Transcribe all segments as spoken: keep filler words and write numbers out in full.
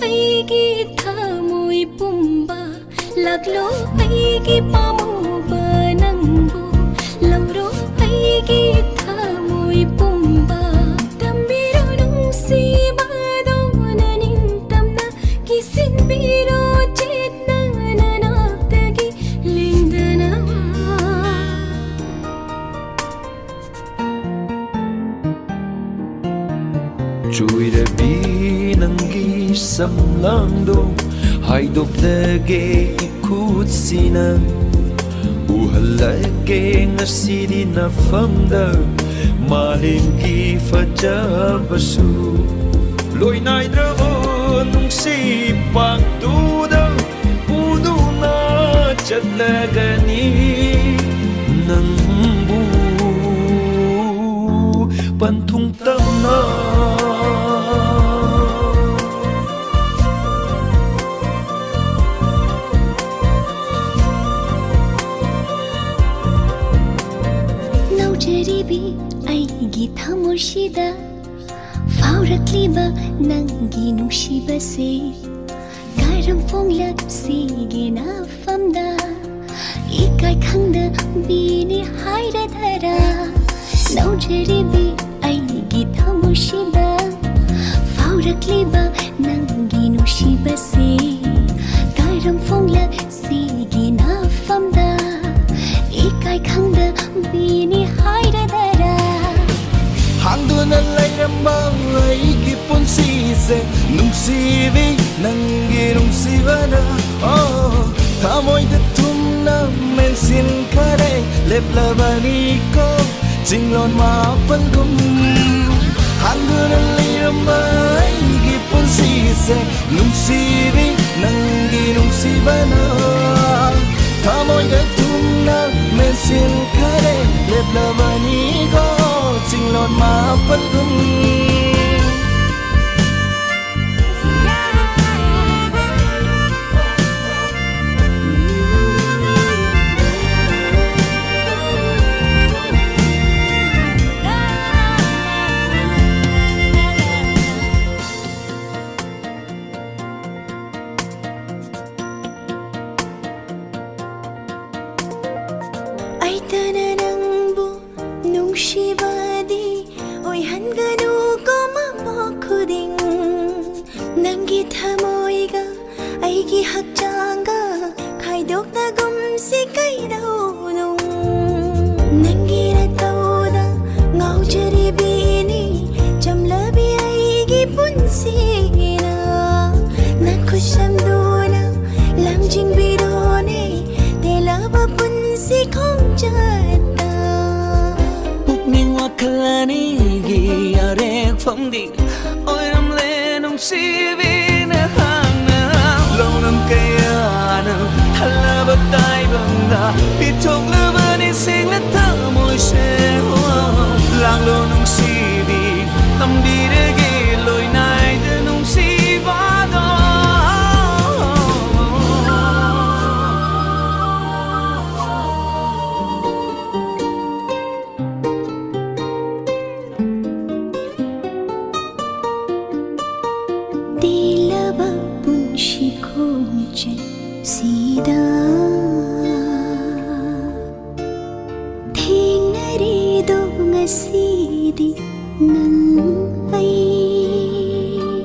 ꯑꯩꯒꯤ ꯊꯃꯣꯏ ꯄꯨꯝꯕ, ꯂꯥꯛꯂꯣ ꯑꯩꯒꯤ ꯄꯥꯝꯃꯨꯕ ꯅꯪꯕꯨ, ꯂꯧꯔꯣ ꯑꯩꯒꯤ ꯊꯃꯣꯏ ꯄꯨꯝꯕ꯫ ꯇꯝꯕꯤꯔꯣ ꯅꯨꯡꯁꯤꯕꯗꯣ ꯅꯅꯤꯡꯇꯝꯅ, ꯀꯤꯁꯤꯟꯕꯤꯔꯣ ꯆꯦꯠꯅ ꯅꯅꯥꯛꯇꯒꯤ ꯂꯦꯡꯗꯅꯕ꯫ ꯆꯣꯏꯔꯕꯤ ꯅꯪꯒꯤ ꯁꯝꯂꯥꯡꯗꯣ ꯍꯥꯏꯗꯣꯛꯂꯒꯦ ꯏꯈꯨꯠꯁꯤꯅ, ꯎꯍꯜꯂꯒꯦ ꯉꯁꯤꯗꯤ ꯅꯐꯝꯗ ꯃꯥꯂꯦꯝꯒꯤ ꯐꯖꯕꯁꯨ꯫ ꯂꯣꯏꯅꯥꯏꯗ꯭ꯔꯕ ꯅꯨꯡꯁꯤ ꯄꯥꯛꯇꯨꯗ ꯄꯨꯗꯨꯅ ꯆꯠꯂꯒꯅꯤ ꯅꯪꯕꯨ ꯄꯟꯊꯨꯡ ꯇꯝꯅ꯫ ꯅꯧꯖꯔꯤꯕꯤ ꯑꯩꯒꯤ ꯊꯃꯣꯏꯁꯤꯗ ꯐꯥꯎꯔꯛꯂꯤꯕ ꯅꯪꯒꯤ ꯅꯨꯡꯁꯤꯕꯁꯦ ꯀꯔꯝ ꯐꯣꯡꯂꯛꯁꯤꯒꯦ ꯅꯐꯝꯗ? ꯏꯀꯥꯏ ꯈꯪꯗꯕꯤꯅꯤ ꯍꯥꯏꯔꯗꯔꯥ? ꯅꯧꯖꯔꯤꯕꯤ ꯑꯩꯒꯤ ꯊꯃꯣꯏꯁꯤꯗ ꯐꯥꯎꯔꯛꯂꯤꯕ ꯅꯪꯒꯤ ꯅꯨꯡꯁꯤꯕꯁꯦ ꯀꯔꯝ ꯐꯣꯡꯂꯛꯁꯤꯒꯦ ꯅꯐꯝꯗ? ꯏꯀꯥꯏ ꯈꯪꯗꯕꯤꯅꯤ ꯍꯥꯏꯔꯗꯔꯥ? ꯍꯥꯡꯗꯨꯅ ꯂꯩꯔꯝꯕ ꯑꯩꯒꯤ ꯄꯨꯟꯁꯤꯁꯦ ꯅꯨꯡꯁꯤꯕꯤ ꯅꯪꯒꯤ ꯅꯨꯡꯁꯤꯕꯅ, ꯑꯣ, ꯊꯃꯣꯏꯗ ꯊꯨꯝꯅ ꯃꯦꯟꯁꯤꯟꯈꯔꯦ꯫ ꯂꯦꯞꯂꯕꯅꯤꯀꯣ ꯆꯤꯡꯂꯣꯟ ꯃꯥꯄꯜꯒꯨꯝ꯫ ꯍꯥꯡꯗꯨꯅ ꯂꯩꯔꯝꯕ ꯑꯩꯒꯤ ꯄꯨꯟꯁꯤꯁꯦ ꯅꯨꯡꯁꯤꯕꯤ ꯅꯪꯒꯤ ꯅꯨꯡꯁꯤꯕꯅ ꯊꯃꯣꯏꯗ ꯊꯨꯝꯅ ꯃꯦꯟꯁꯤꯟꯈꯔꯦ꯫ ꯂꯦꯞꯂꯕꯅꯤꯀꯣ ꯆꯤꯡꯂꯣꯟ ꯃꯥꯄꯜꯒꯨꯝ꯫ ꯅꯪꯒꯤ ꯊꯃꯣꯏꯒ ꯑꯩꯒꯤ ꯍꯛꯆꯥꯡꯒ ꯈꯥꯏꯗꯣꯛꯅꯒꯨꯝꯁꯤ ꯀꯩꯗꯧꯅꯣ? ꯅꯪꯒꯤ ꯅꯇꯧꯗ ꯉꯥꯎꯖꯔꯤꯕꯤꯅꯤ ꯆꯝꯂꯕꯤ ꯑꯩꯒꯤ ꯄꯨꯟꯁꯤꯅ꯫ ꯅꯈꯨꯠꯁꯝꯗꯨꯅ ꯂꯝꯖꯤꯡꯕꯤꯔꯣꯅꯦ ꯇꯦꯜꯂꯕ ꯄꯨꯟꯁꯤ ꯈꯣꯡꯆꯠꯇ꯫ ꯄꯨꯛꯅꯤꯡ ꯋꯥꯈꯜ ꯑꯅꯤꯒꯤ ꯑꯔꯦꯞꯐꯝꯗꯤ ꯑꯣꯏꯔꯝꯂꯦ ꯅꯨꯡꯁꯤꯕꯤ ꯅꯍꯥꯛꯅ꯫ ꯂꯧꯅꯝ ꯀꯌꯥꯅ ꯊꯜꯂꯕ ꯇꯥꯏꯕꯪꯗ ꯄꯤꯊꯣꯛꯂꯕꯅꯤ ꯁꯦꯡꯂ ꯊꯃꯣꯏꯁꯦ꯫ ꯂꯥꯛꯂꯣ ꯅꯨꯡꯁꯤꯕꯤ, ꯇꯝꯕꯤꯔꯒꯦ ꯂꯣꯏ ꯅꯥꯏꯗ ꯅꯨꯡꯁꯤꯕꯗꯣ꯫ ꯇꯦꯜꯂꯕ ꯄꯨꯟꯁꯤ ꯈꯣꯡꯆꯠꯁꯤꯗ ꯊꯦꯡꯅꯔꯦꯗꯣ ꯉꯁꯤꯗꯤ ꯅꯪ ꯑꯩ꯫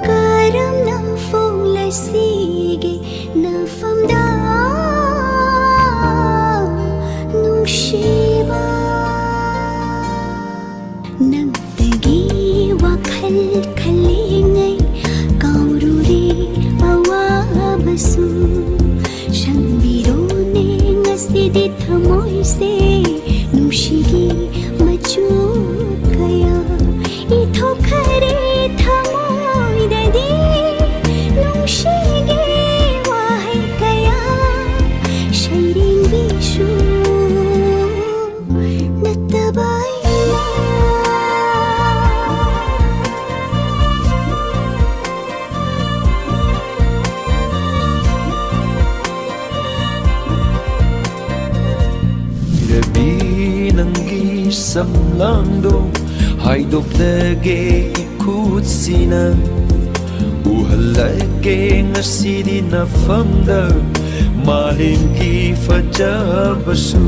ꯀꯔꯝꯅ ꯐꯣꯡꯂꯁꯤꯒꯦ ꯅꯐꯝꯗ ꯅꯨꯡꯁꯤꯕ? ꯅꯪꯇꯒꯤ ꯋꯥꯈꯜ ꯈꯜꯂꯤꯉꯩ ꯀꯥꯎꯔꯨꯔꯦ ꯑꯋꯥꯕꯁꯨ꯫ ꯁꯪꯕꯤꯔꯣꯅꯦ ꯉꯁꯤꯗꯤ ꯊꯃꯣꯏꯁꯦ ꯅꯨꯡꯁꯤꯒꯤ ꯃꯆꯨ ꯀꯌꯥ ꯏꯊꯣꯛꯈꯔꯦ ꯊꯃꯣꯏꯗꯗꯤ꯫ ꯅꯨꯡꯁꯤꯒꯤ ꯋꯥꯍꯩ ꯀꯌꯥ ꯁꯩꯔꯦꯡꯒꯤꯁꯨ ꯅꯠꯇꯕ ꯑꯩꯅ꯫ ꯏꯔꯕꯤ ꯅꯪꯒꯤ ꯁꯝꯂꯥꯡꯗꯣ ꯍꯥꯏꯗꯣꯛꯂꯒꯦ ꯏꯈꯨꯠꯁꯤꯅ꯫ ꯎꯍꯜꯂꯒꯦ ꯉꯁꯤꯗꯤ ꯅꯐꯝꯗ ꯃꯥꯂꯦꯝꯒꯤ ꯐꯖꯕꯁꯨ꯫